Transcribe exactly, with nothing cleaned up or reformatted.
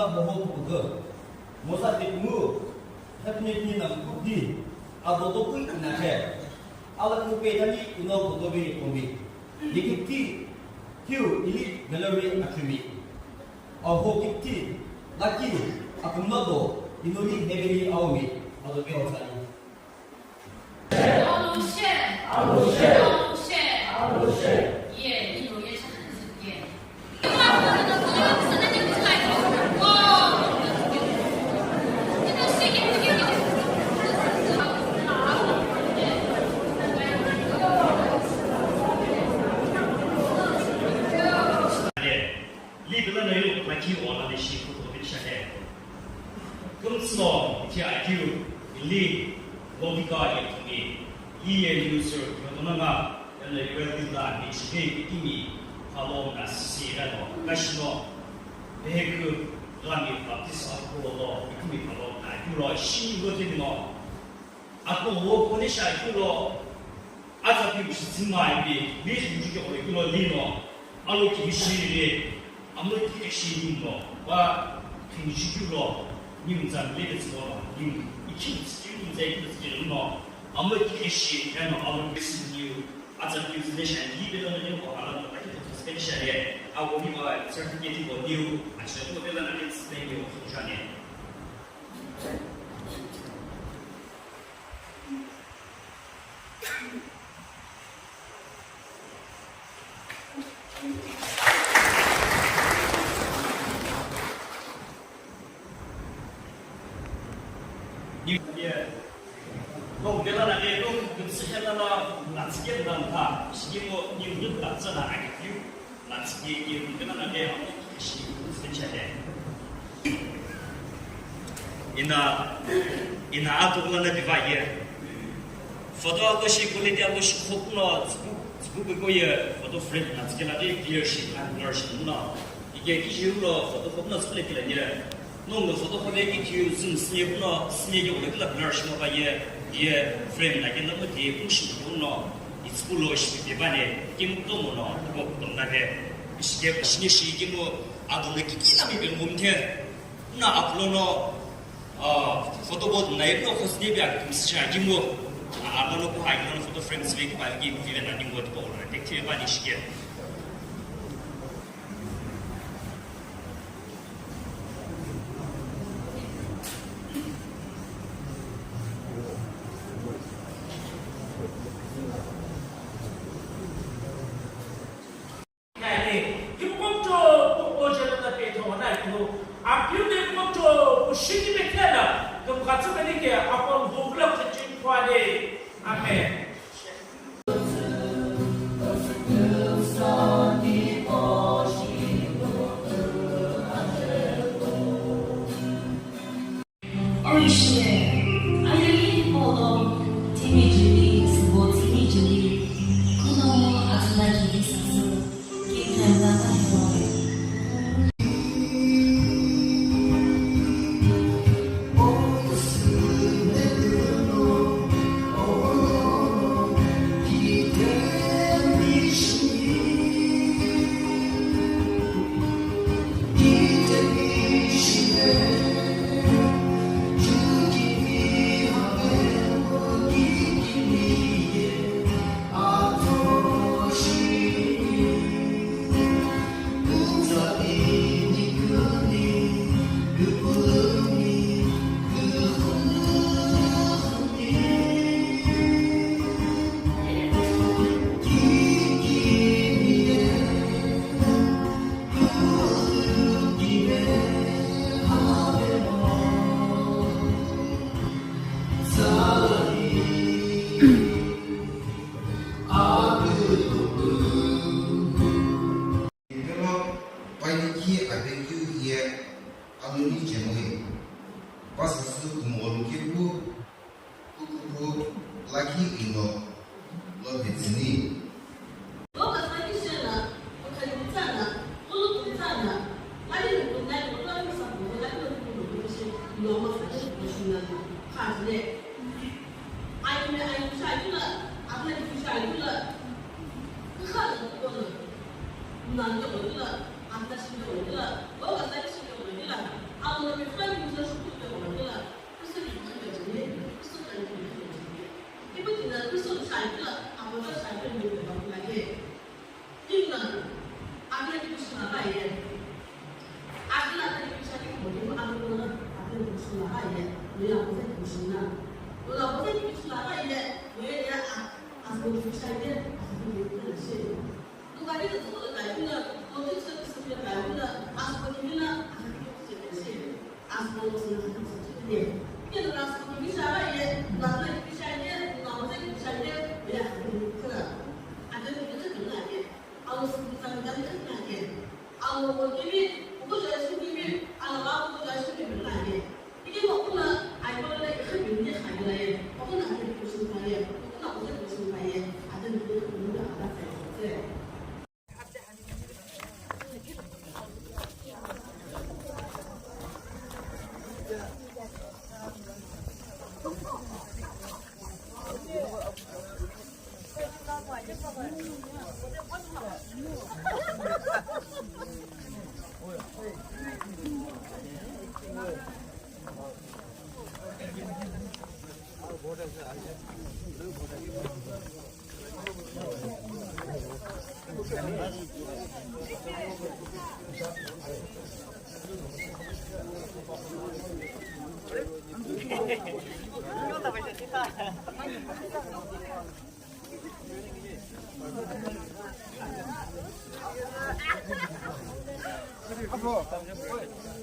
Moho kukudu, moza tikmu, hepnitni namkukdi, adodo kui inakhe, alakhu pedani ino kodobe komi. Yekikti, hiu ili melori akhumi. Aho kikti, laki, akumnado, inoli hebeli aomi, adobe osani. Li pila na yu lakhi ola de shi kuto de shade. Kumsno ithi akeu li Lovika yetumi, li ye user kyotonanga, eno iwel la michike itimi, palo na sisi reno, kashino, beheku lami baptist akolo, itimi palo na yulo, shi ngo temi no. Ako wo kone sha kilo, atsa pi shi tsima ipi, mi shi ju kolo kilo lino, alo ki shi ri, amo ki shi lino, ba, thin shi kilo, ni mzan le tsimo no, ni, iki shi ni mzan ki shi lino, amo ki shi, eno alo ki shi ni, atsa pi shi le sha ni, be no ni ko ala no, aki to tsa ke sha le, a wo ni ba, certificate ko ni, a shi ko be la na ke tsa ni, ko sha ni. Ina, ina atukulana diva ye. Photo atoshi quality atoshi khokuno tsipu, tsipu biko ye photo frame na tsikela de clear shi, na clear shi muna. Ike kishi ulo photo khokuno tsipule kila ye. Nongo photo khole ki thiu zoom sine kuno, sine ke ulo kila blur shima pa ye, ye frame na ke na mo de push kuno, it's pulo shi pe ba ne, kim to mo no, ko to na ke, shi ke shi shi kim mo, ado ne ki kila mi be ngum the, na aplo no, ah, photo board na ye no khos de be a kim sha kim mo, a no ko ha no photo frame sine ke ba ki mo na ni mo to na, de ke ba ni shi ke. Amen. Orishe, ayeli polo, timi jili, sibo timi jili, kuno atula jili sasu, kingdom la pahito. Ipilo palikhi abekeu ye anoni chemoi, pasasü kumogholu kepu, kukupu lakhi ino lo mhetsüni. Apo.